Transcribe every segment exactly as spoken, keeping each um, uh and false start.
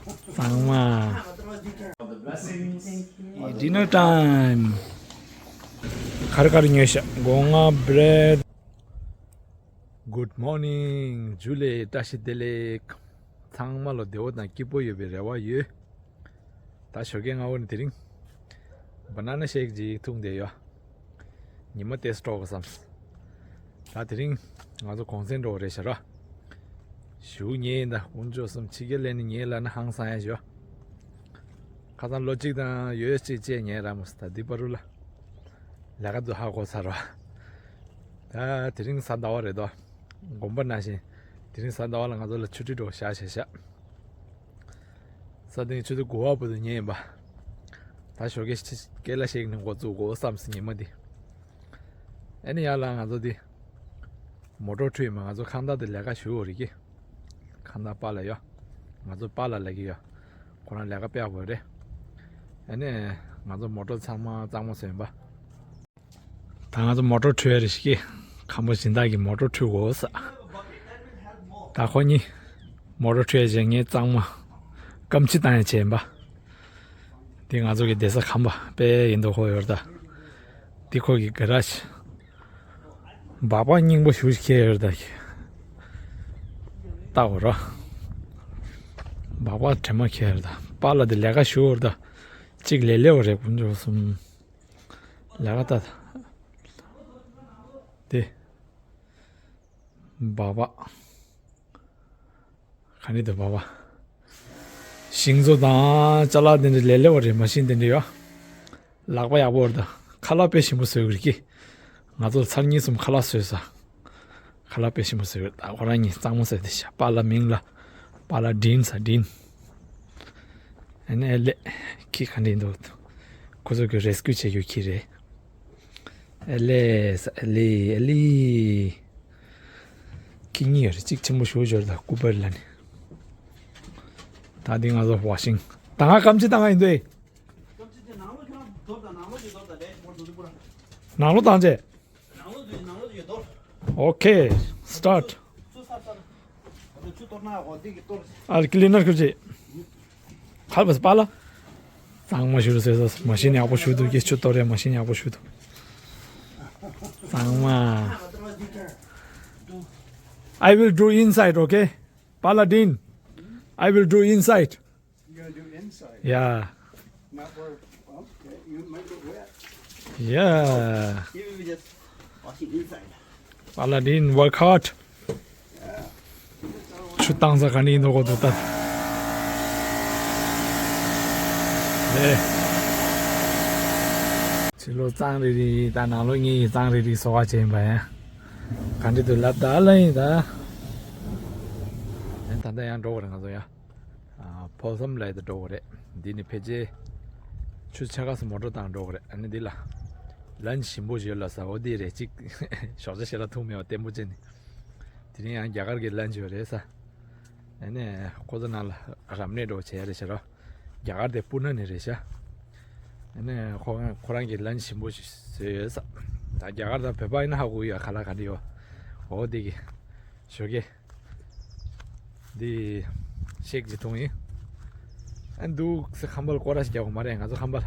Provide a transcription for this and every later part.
ཚང་མ། Dinner time. གར་གར་ཉོས་ཤག་སྒོ་ང་བྷི་རེད། Good morning. ཇུ་ལེ། བཀྲ་ཤིས་བདེ་ལེགས། ཚང་མ་ལ་བདེ་བོ་དང་སྐྱིད་པོ་ཡོད་པའི་རེ་བ་ཡོད། ད་ཞོགས་ཀས་སྔ་པོ་ནས་དེ་རིང་བ་ན་ན་ཤེག་ཅིག་འཐུང་བསྡད་ཡོད། ཉི་མ་ཏོག་ཙམ་དཀྲོག་དགོས་བསམས། ད་དེ་རིང་ང་ཚོ་གུང་སེང་འགྲོ་བ་རེད་ཤག་ར། ཞུ་ཉེ་ཡིན་ད། དཀོན་མཆོག་གསུམ། ཕྱི་རྒྱལ་ལ་ནི་ཉེ་ལ་ན་ཧང་སང་ཡ་ཞོ། ཁ་སང་ལོ་གཅིག་དང་ཡོལ་གཅིག་བཅད་ཉེ་ར་མོ་ད་འདི་པ་རུ་ལ། ལས་ཀ་འདུག་ཧ་གོ་ཚར་བ། ད་དེ་རིང་གཟའ་ཟླ་བ་རེད་དོ། དགོངས་པ་ནང་བཞིན། དེ་རིང་གཟའ་ཟླ་བ་ལ་ང་ཚོ་ལ་ཆུ་ཊི་འགྲོ་བཞག་བྱས་ཤག་ས་སྟེང་ཆུ་ཚོད་དགུ་པ་བར་དུ་ཉལ་ཡིན་པ། ད་ཞོགས་ཀས་སྐད་ལ་ཤེག་ནས་འགོ་བཙུགས་དགོས་བསམ་སོང་ཉི་མ་འདི། ཨ་ནི་ཡར་ལ་ང་ཚོ་འདི། མོ་ཊ་ཁྲུད་ཡིན་པ། ང་ཚོ་ཁང་བདག་དེ་ལས་ཀ་ཞུ་འོ་རེད་ཀི། ཁང་བདག་པཱ་ལགས་ཡོད། ང་ཚོ་པཱ་ལགས་ལབ་ཀྱི་ཡོད། ཁོ་རང་ལས་ཀ་དཔེ་ཡག་པོ་རེད། ཨ་ནི། ང་ཚོ་མོ་ཊ་ཚང་མ་གཙང་མ་བཟོས་ཡིན་པ། ད་ང་ཚོ་མོ་ཊ་ཁྲུད་ཡ་རེད་ཤག་གི། ཁམས་པ་སྦྱིན་བདག་གིས་མོ་ཊ་ཁྲུད་དགོས་ས། ད་ཁོ་གཉིས། མོ་ཊ་ཁྲུད་ཡ་བྱས་ངས་གཙང་མ། སྐམ་ཕྱིས་བཏང་ཡ་བྱས་ཡིན་པ། འདི་ང་ཚོ་གི་བསྡད་ས་ཁམས་པ་དཔེ་ཡིན་མདོག་ཁ་པོ་ཡོད་རེད་ད། འདི་ཁོ་གི་ག་ར་ཤི། སྦག་སྦག་རྙིང་པ་ཞེ་པོ་ཅིག་ཁྱེར་ཡོད་རེད་ད། ལྟ་དགོས་ར། སྦག་སྦག་དྲི་མ་ཁྱེར་ཡོད་རེད་ད། པཱ་ལགས་འདི་ལས་ཀ་ཞུ་འོ་རེད་ད། གཅིག་ལས་སླ་པོ་རེད། དཀོན་མཆོག་གསུམ། ལས་ཀ་ལྟ། དེ། སྦག་སྦག་ག་འདྲ་འདུག་སྦག་སྦག་ཤིང་བཟོ་དང་ཅ་ལག་དེ་འདྲ་ལས་སླ་པོ་རེད། མ་ཤིན་དེ་འདྲ་ཡོད། ལག་པ་ཡག་པོ་རེད་ད། ཁ་ལག་དཔེ་ཞིམ་པོ་བཟོ་གི་རེད་ཀི། ང་ཚོ་ཚར་གཉིས་གསུམ་ཁ་ལག་བཟོས་ས། ཁ་ལག་དཔེ་ཞིམ་པོ་བཟོས་ཡོད། ད་ཁོ་རང་གཉིས་གཙང་མ་བཟོས་ཏེ་ཤ། པཱ་ལགས་མིང་ལ། པཱ་ལགས་ཌིན་ཟེར་ཌིན། ཨ་ནི་ཨེ་ལེ། ཁྱི་ག་འདྲ་འདུག་ཁོ་ཚོ་གི་རེ་སི་ཀིའུ་བྱེད་རྒྱུ་ཁྱི་རེད། ཨེ་ལེ་ཟེར་ཨེ་ལེ་ཨེ་ལེ། ཁྱི་གཉིས་ཡོད་རེད། གཅིག་ཆེན་པོ་ཞེ་པོ་ཅིག་ཡོད་རེད་ད། ཀུ་པར་ལབ་ནི། ད་འདི་ང་ཚོ་ཝ་ཤིང་། ད་ང་སྐམ་ཕྱིས་བཏང་ཡ་ཡིན་དུས། སྐམ་ཕྱིས་དེ་ནང་ལོགས་ཁྱོད་རང་དོར་དང་། ནང་ལོགས་ཀྱི་དོར་དང་། ལས་ཤོར་དུ་འདུག་པ་ར། ནང་ལོགས་བཏང་རྗེས། ནང་ལོགས་དེ། ནང་ལོགས་དེ་དོར། ཨོ་ཁེ། སི་ཊར་ཊི། ཆུ་སར་སར། ཨ་ཆུ་གཏོར་ན་འོ་འདི་གི་གཏོར། ཨ་ཀི་ལི་ནར་ཁུར་ཅིག་ཁར་བས་པཱ་ལགས། གཙང་མ་ཞུ་ཟེར་ཟེར། མ་ཤིན་ཡག་པོ་ཞུ་འདུག་ཀི། ཆུ་གཏོར་ཡ་མ་ཤིན་ཡག་པོ་ཞུ་འདུག་གཙང་མ། I will do inside, okay? Paladin, I will do inside. You gonna do inside? Yeah. Not where, okay, you might get wet. Yeah. You just wash it inside. Paladin, work hard. ཆུ་བཏང་ས་ག་ནས་ཡིན་མདོག་ཁ་པོ་འདུག་ད། ཨེ། ཕྱི་ལོགས་གཙང་རིག་རིག་ད་ནང་ལོགས་ངས་གཙང་རིག་རིག་བཟོ་ག་བྱས་ཡིན་པ་ཡ། ག་འདྲ་འདུག་ལབ་ད་ལ་ཡིན་ད། ཨེ་ད་ལྟ་ཡང་འགྲོ་དགོས་རེད་ང་ཚོ་ཡ། ཕོ་སམ་ལའི་དུ་འགྲོ་དགོས་རེད། འདི་ནི་ཕལ་ཆེར་ཆུ་ཆགས་སྐབས་སུ་མོ་ཊ་བཏང་འགྲོ་དགོས་རེད། ཨ་ནི་འདི་ལ་ལན་ཆི་ཞིམ་པོ་ཞིག་ལ་ཟ་འོ་འདི་རེད་ཅིག་ཞོགས་ཇ་ཞེ་དྲག་འཐུང་མེད་པ་བརྟན་པོ་བྱས་ནས། དེ་རིང་ཡང་རྒྱ་གར་གྱི་ལན་ཆི་ཡོད་རེད་ས། ཨ་ནི་ཁོ་ཚོ་ནང་ལ་རབ་གནས་འགྲོ་བྱས་རེད་ཤག་ར། རྒྱ་གར་དེ་སྤུ་ན་ནས་རེད་ཤག་ཨ་ནི་ཁོ་ཁོ་རང་གི་ལན་ཆི་ཞིམ་པོ་ཞིག་བཟོས་ཡོད་ས། ད་རྒྱ་གར་དང་བོད་པ་ཡིན་ན་ཧ་གོ་གི་ཡོད། ཁ་ལག་ག་འདྲ་ཡོད། འོ་འདི་གི་ཞོགས་ཀས། འདི་ཤེག་ཅིག་འཐུང་ཡིན། ཨ་འདུག་སེ་ཁམས་པ་ལ་སྐོར་ར་ཞིག་རྒྱག་དགོས་མ་རེད་ང་ཚོ་ཁམས་པ་ལ།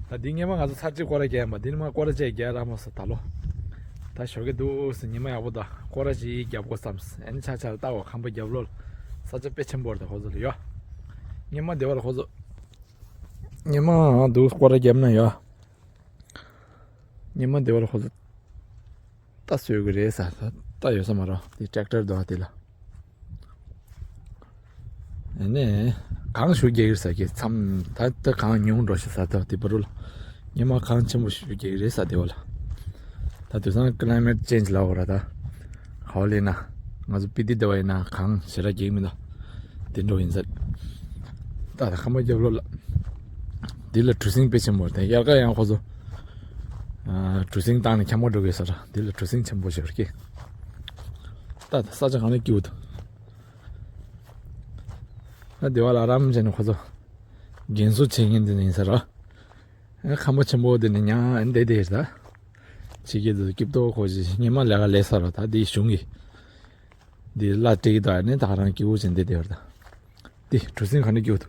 ད་འདི་སྔོན་མ་ང་ཚོ་ཚར་གཅིག་སྐོར་ར་རྒྱག་ཡིན་པ། འདི་ནི་མ་སྐོར་ར་གཅིག་རྒྱག་རག་མ་སོང་ད་ལོ། ད་ཞོགས་ཀས་འདུག་སེ་ཉི་མ་ཡག་པོ་ད་སྐོར་ར་ཞིག་རྒྱབ་དགོས་བསམས། ཨ་ནི་ཆ་ཆ་ལ་ལྟ་བ་ཁམས་པ་རྒྱབ་ལོགས་ལ་ས་ཆ་དཔེ་ཆེན་པོ་རེད་ད་ཁོ་ཚོ་ལ་ཡོད། སྔོན་མ་སྡེ་བ་ལ་ཁོ་ཚོ། སྔོན་མ་འདུག་སྐོར་ར་རྒྱབ་ན་ཡོད། སྔོན་མ་སྡེ་བ་ལ་ཁོ་ཚོ། རྟ་གསོད་ཀྱི་རེད་ཟེར། རྟ་ཡོད་ས་མ་རེད། དེ་ཊེག་ཊར་འདུག་དེ་ལ། ཨ་ནི། གངས་ཤུགས་རྒྱག་གི་རེད་ཟེར་གི་མཚམས་ད་ལྟ་གངས་ཉུང་འགྲོ་ཤག་ཟེར་ད་དེ་བར་དུ་ལ། སྔོན་མ་གངས་ཆེན་པོ་ཤུགས་རྒྱག་གི་རེད་ཟེར་དེ་བ་ལ། ད་དུས་སང་ཀི་ལའི་མེཊ་ཅེན་ཇི་ལབ་དགོས་རེད་ད། ག་པར་ལབ་ན། ང་ཚོ་སྤི་ཏི་སྡེ་བ་ཡིན་ན་གངས་ཞེ་དྲག་རྒྱག་མི་འདུག་དེ་འདྲ་ཡིན་ཟེར། ད་ད་ཁམས་པ་རྒྱབ་ལོགས་ལ། འདི་ལ་གྲུ་གཟིངས་དཔེ་ཆེན་པོ་རེད། དེ་དབྱར་ཁ་ཡང་ཁོ་ཚོ། ཨ། གྲུ་གཟིངས་བཏང་ནས་འཁྱམ་པོ་འགྲོ་གི་ཟེར། འདི་ལ་གྲུ་གཟིངས་ཆེན་པོ་ཞིག་རེད་ཀི། ད་ད་ས་ཆ་གང་ལ་སྐྱིད་པོ་འདུག་ད་སྡེ་བ་ལ་ཨ་རམ་བྱས་ནས་ཁོ་ཚོ། རྒན་གསོ་བྱེད་མཁན་དེ་ཡིན་ཟེར་ར། ཨ་ཁང་པ་ཆེན་པོ་དེ་ནས་ཉང་ཨ་འདས་དེ་རེད་ད། ཕྱི་རྒྱལ་དུ་སྐྱིད་པོ་ཁོ་ཅིག་སྔོན་མ་ལས་ཀ་ལས་ས་ར་ད་དེའི་གཞུང་གི། འདི་གླ་སྤྲད་ཀྱི་འདུག་ཨ་ནི་ད་ག་རང་སྐྱིད་པོ་བྱས་འདས་དེ་རེད་ད། འདི་གྲུ་གཟིངས་ག་འདྲ་སྐྱིད་འདུག་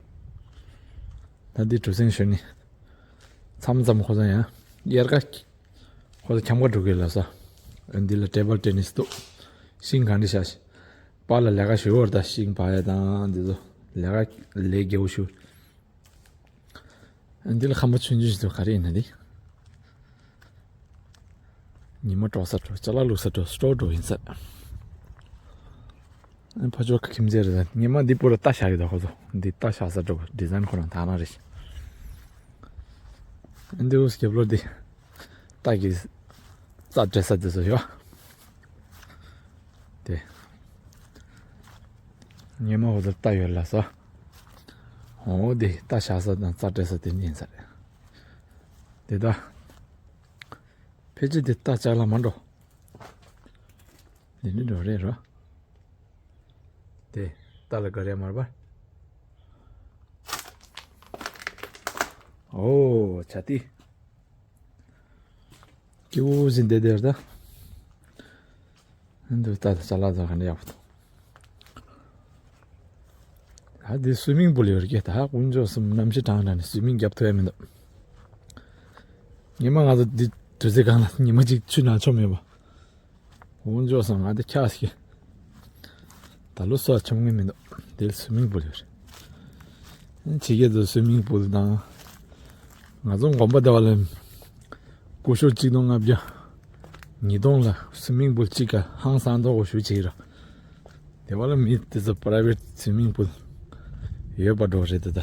ད་འདི་གྲུ་གཟིངས་ཞོན་ནི། མཚམས་མཚམས་ཁོ་ཚང་ཡང་དབྱར་ཁ། ཁོ་ཚོ་འཁྱམ་ག་འགྲོ་གི་ལ་ས། འདི་ལ་ཊེ་བལ་ཊེ་ནིས་འདུག་ཤིང་ག་འདྲ་བཞག་ཤིང་། པཱ་ལགས་ལས་ཀ་ཞུ་བར་ད་ཤིང་བག་ཡ་དང་འདི་ཚོ་ལས་ཀ་ལས་དགེ་བོ་ཞུ། འདི་ལ་ཁམས་པ་ཆུང་ཆུང་ཞིག་འདུག་ག་རེ་ཡིན་ན་འདི། ཉི་མ་དཀྲོག་ས་འགྲོ་ཅ་ལག་བླུགས་ས་འགྲོ་སྤྲོ་འགྲོ་ཡིན་ས། ཨ་ཕ་ཆོ་ག་ཁྱིམ་མཚེས་རེད་ད། ཉི་མ་འདི་པུ་ར་རྟ་བཞག་ཡོད་ད་ཁོ་ཚོ། འདི་རྟ་བཞག་ས་འགྲོ་ཌི་ཛའིན་ཁོ་རང་ད་ན་རེད། ཨ་འདི་འུ་སྐྱབས་ལོ་འདི་རྟ་གི་རྩྭ་སྤྲད་ས་འདི་ཚོ་ཡོད། དེ། ཉི་མ་འུ་ཚོ་རྟ་ཡོད་ལ་ས། འོ་འདི་རྟ་བཞག་ས་དང་རྩྭ་སྤྲད་ས་དེ་ཉིན་ས་རེད། དེ་ད། ཕལ་ཆེར་དེ་རྟ་ལྕགས་ལ་མ་འགྲོ། འདི་ནི་འགྲོ་རེད་རོ། དེ་རྟ་ལ་དགའ་རེད་མར་པ། ཨོ་བྱ་ཏི། སྐྱིད་པོ་ཞིག་བསྡད་བསྡད་རེད་ད། འདི་ལྟ་ཅ་ལག་ཚང་ག་འདྲ་ཡག་པོ་འདུག་ད་འདི་སུའི་མིང་པུལ་ཡོད་རེད་ཀྱི། ད་དཀོན་མཆོག་གསུམ་གནམ་གཤིས་གྲང་གྲང་ནས་སུའི་མིང་རྒྱབ་ཐུབ་ཡ་མི་འདུག་ཉི་མ་ང་ཚོ་འདི་དུས་ཚོད་གང་ལ་ཉི་མ་གཅིག་ཆུ་ནང་མཆོང་མེད་པ། དཀོན་མཆོག་གསུམ་ང་འདི་འཁྱག་ཟེར་གྱི། ད་ལོ་སོགས་མཆོང་གི་མི་འདུག་འདིར་སུའི་མིང་པུལ་ཡོད་རེད། ཕྱི་རྒྱལ་དུ་སུའི་མིང་པུལ་དང་། ང་ཚོ་དགོན་པ་དེ་བ་ལ། སྐུ་ཞབས་གཅིག་སྟོང་ལྔ་བརྒྱ། ཉིས་སྟོང་ལ་སུའི་མིང་པུལ་གཅིག་ག་ཧང་སང་མདོག་གོ་ཞུ་བྱེད་ར། དེ་བ་ལ་མི་དེ་ཚོ་པ་རའི་ཝེ་ཊི་སུའི་མིང་པུལ་ཡོད་པ་འགྲོ་རེད་དེ་ད།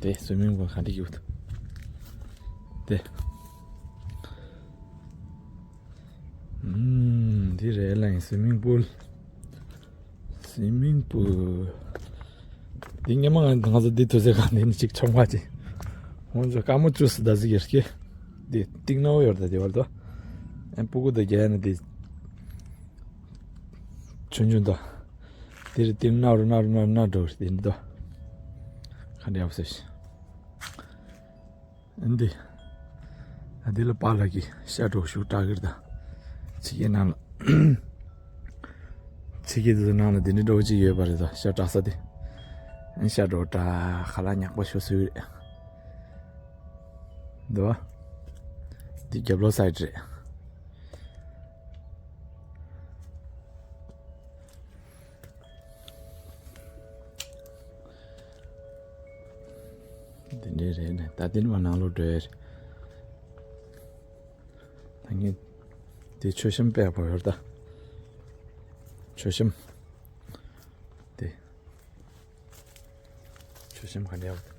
དེ་སུའི་མིང་པུལ་ག་འདྲ་ཡོད་དེ། ཨུམ། འདི་རེད་ལ་ཡིན་སུའི་མིང་པུལ། སུའི་མིང་པུལ། འདི་སྔོན་མ་ང་ང་ཚོ་འདི་དུས་ཚོད་གང་འདི་ནི་གཅིག་ཆོག་མ་ཅི། ཧོན་ཚོ་དཀའ་མོ་བཅུ་སུ་ད་ཟིག་ཡར་སྐྱེ། འདི་ཏིང་ནའོ་ཡོར་ད་དེ་བར་དུ། ཨན་སྤུ་གུ་ད་རྒྱལ་ནི་འདི། ཆུང་ཆུང་ད། འདིར་ཏིང་ནའོ་རུ་ནའོ་རུ་ནའོ་རུ་ནའོ་འགྲོ་འདི་འདི་ད། ག་འདྲ་ཡག་སོ་ཞིག་འདི། འདི་ལ་པཱ་ལགས་ཀྱི་ཤ་གྲོགས་ཤུགས་དྲག་གིར་དང་། ཕྱི་རྒྱལ་ནང་ལ། ཕྱི་རྒྱལ་དུ་ནང་ལ་འདི་འདྲའི་གྲོགས་ཅིག་ཡོད་པ་རེད་དང་ཤ་དྲག་ས་དེ། ཤ་གྲོགས་དྲག་ཁ་ལག་ཉག་པ་ཤོ་སུ་རེད། འདི་བ། འདི་རྒྱབ་ལོགས་སའིཌ་རེད། འདི་འདྲའི་རེད་ནས་ད་འདི་ནི་མ་ནང་ལོགས་འགྲོ་ཡ་རེད། ད་ངས་འདི་མཆོད་བཤམས་དཔེ་ཡག་པོ་ཡོད་ད། མཆོད་བཤམས། འདི། མཆོད་བཤམས་ག་འདྲ་ཡག་པོ་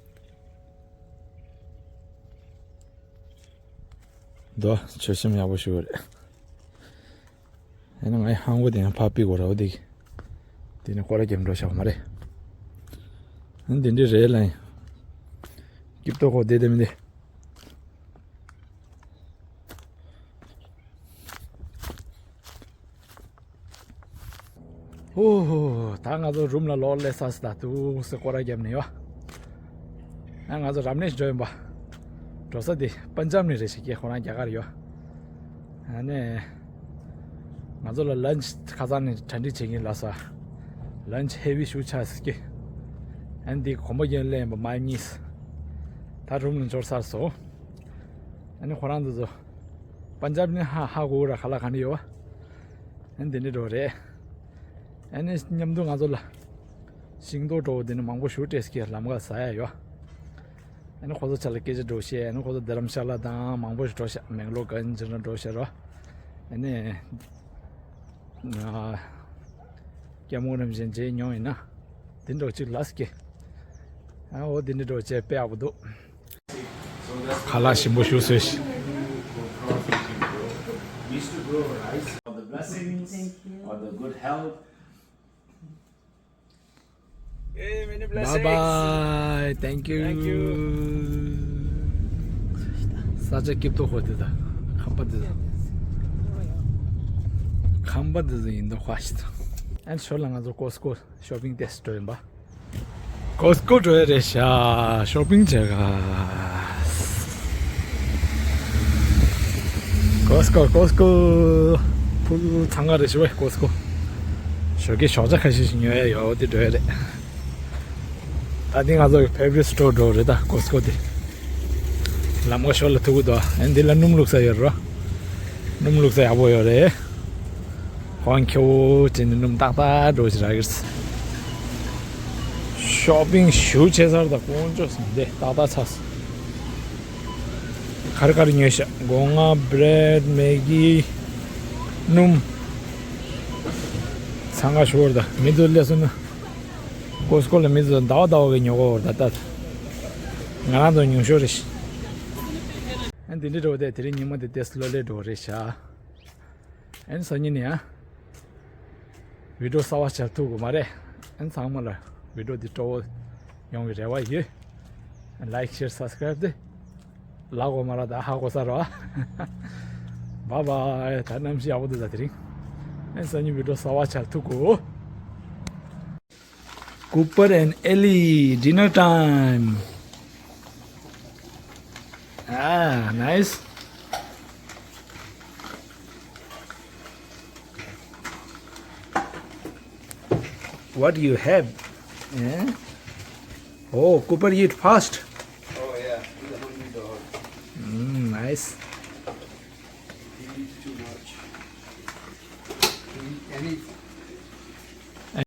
འདུག་མཆོད་བཤམས་ཡག་པོ་ཞིག་རེད། ཨ་ནི་ང་ཡི་ཧང་བོ་དེ་ཡང་ཕ་པི་གོ་ར་བོ་དེ། དེ་ནི་སྐོར་ར་རྒྱབ་འགྲོ་ཤག་མ་རེད། ཨ་ནི་དེ་འདྲའི་རེད་ལ་ཡིན། སྐྱིབ་ཏོ་ཁོ་བསྡད་བསྡད་མི་འདི། ཧོ་ཧོ། ད་ང་ཚོ་རུམ་ལ་ལོག་སླེབས་ས་ཟེར་ད་འདུག་སེ་སྐོར་ར་བརྒྱབ་ནས་ཡོད། ཨ་ང་ཚོ་རབ་གནས་འགྲོ་ཡིན་པ། འགྲོ་ས་དེ་པན་ཇབ་ནས་རེད་ཤག་ཁོ་རང་རྒྱ་གར་ཡོད། ཨ་ནས། ང་ཚོ་ལ་ལན་ཆི་ཁ་སང་ནས་གྲ་སྒྲིག་བྱེད་ཀྱིན་ལ་ས། ལན་ཆི་ཧེ་བི་ཞུ་ཆ་ཟེར་གི། ཨ་ནི་དེ་གོམ་པ་རྒྱག་སླེབས་ཡིན་པ་མ་གཉིས། ད་རུམ་ལ་འབྱོར་ཚར་སོང་། ཨ་ནི་ཁོ་རང་ཚོ་ཚོ། པན་ཇབ་ནི་ཧ་ཧ་གོ་ར་ཁ་ལག་ག་འདྲ་ཡོད་བ། ཨ་ནི་དེ་འདྲ་འགྲོ་རེད། ཨ་ནི་མཉམ་དུ་ང་ཚོ་ལ་ཤིང་ཏོག་འགྲོ་བ་དེ་ནི་མང་པོ་ཞིག་སྤྲད་ཀྱི་ལམ་ཁ་ཟ་ཡ་ཡོད། ཨ་ནི་ཁོ་ཚོ་ཆ་ལ་སྐད་ཆ་འགྲོ་ཤེས། ཨ་ནི་ཁོ་ཚོ་རྡ་རམ་ཤ་ལ་དང་མང་པོ་ཞིག་འགྲོ་ཤག་མེང་ལོ་གན་ཇི་ན་འགྲོ་ཤག་རོ། ཨ་ནི་ང་སྐྱ་མོ་རིམ་བཞིན་མཇལ་མྱོང་ཡིན་ན་དེ་འགྲོ་གཅིག་ལ་སྐྱེ། ཨ་འོ་དེ་འདྲ་འགྲོ་བྱས་དཔེ་ཡག་པོ་འདུག་ཁ་ལག་ཞིམ་པོ་ཞིག་ཟོས་ཤིག All the blessings, all the good health. Hey, many blessings. Bye bye. Thank you. Thank you. ས་ཆ་སྐྱིད་པོ་ཧོ་དེ་ད། ཁམས་པ་དེ་ད། ཁམས་པ་དེ་ད་ཡིན་ད་ཧོ་ཤི་ད། ཨན་ཤོ་ལ་ང་ཚོ་ཀོ་སི་ཀོ་ཤོ་པིང་ཏེ་སི་འགྲོ་ཡིན་པ། ཀོ་སི་ཀོ་འགྲོ་ཡ་རེད་ཤག་ཤོ་པིང་བྱེད་ག་ཀོ་སི་ཀོ་ཀོ་སི་ཀོ་ཕུལ་ཚང་ག་རེད་ཤི་བས་ཀོ་སི་ཀོ་འགྲོ་གི་ཞོགས་ཇ་ཁ་ཤས་ཤིག་ཉོ་ཡ་ཡོད་དེ་འགྲོ་ཡ་རེད། ད་འདི་ང་ཚོ་གི་ཕེ་ཝ་རི་ཊི་སི་ཊོར་འགྲོ་རེད། ད་ཀོ་སི་ཀོ་དེ་ལམ་ཁ་ཞོར་ལ་ཐུག་གི་འདུག་ཨ་འདི་ལ་སྣུམ་བླུགས་ས་ཡོད་རེད། སྣུམ་བླུགས་ས་ཡག་པོ་ཡོད་རེད། ཧོན་ཁྱོ་བོ་དེ་ནི་སྣུམ་ཏག་ཏག་འགྲོ་ཞིག་རག་གི་རེད། ཤོ་པིང་ཞུ་བྱེད་སར་ད་དཀོན་མཆོག་སོང་དེ་ཏག་ཏག་ཚ་སོང་། ག་རེ་ག་རེ་ཉོས་ཤག་སྒོ་ང་བྷི་རེད་མེ་གི་སྣུམ། འཚང་ཁ་ཤོར་ད་མི་ཚོ་སླེབས་སོང་ན། ཀོ་སི་ཀོ་ལ་མི་ཚོ་ཟླ་བ་ཟླ་བ་གི་ཉོ་གོ་བར་ད་ལྟ། ང་རང་ཚོ་ཉུང་ཤོས་རེད་ཤག་ཨ་འདི་འདྲ་འགྲོ་བ་དེ་དེ་རིང་ཉིན་མོ་དེ་ཏོག་ཙམ་ལོ་ལེགས་འགྲོ་བ་རེད་ཤག་ཨན་སང་ཉིན་ནི་ཡང་། བི་ཌི་ཡོ་གསར་པ་བྱ་ཐུབ་དགོས་མ་རེད། ཨན་ཚང་མ་ལ་བི་ཌི་ཡོ་འདི་སྤྲོ་བོ་ཡོང་གི་རེ་བ་ཡོད། ལའིཀ་ཤེར་སབ་སི་ཀ་རའིབ་དེ་ལ་གོ་མ་ར་ད་ཧ་གོ་ས་ར། བ་བ་ད་གནམ་གཤིས་ཡག་པོ་འདུག་ད་དེ་རིང་། ཨན་སང་ཉིན་བི་ཌི་ཡོ་གསར་པ་བྱ་ཐུབ་དགོས། Cooper and Ellie, dinner time. Ah, nice. What do you have? Eh? Oh, Cooper eat fast. Oh yeah, he's a good eater. Mm, nice.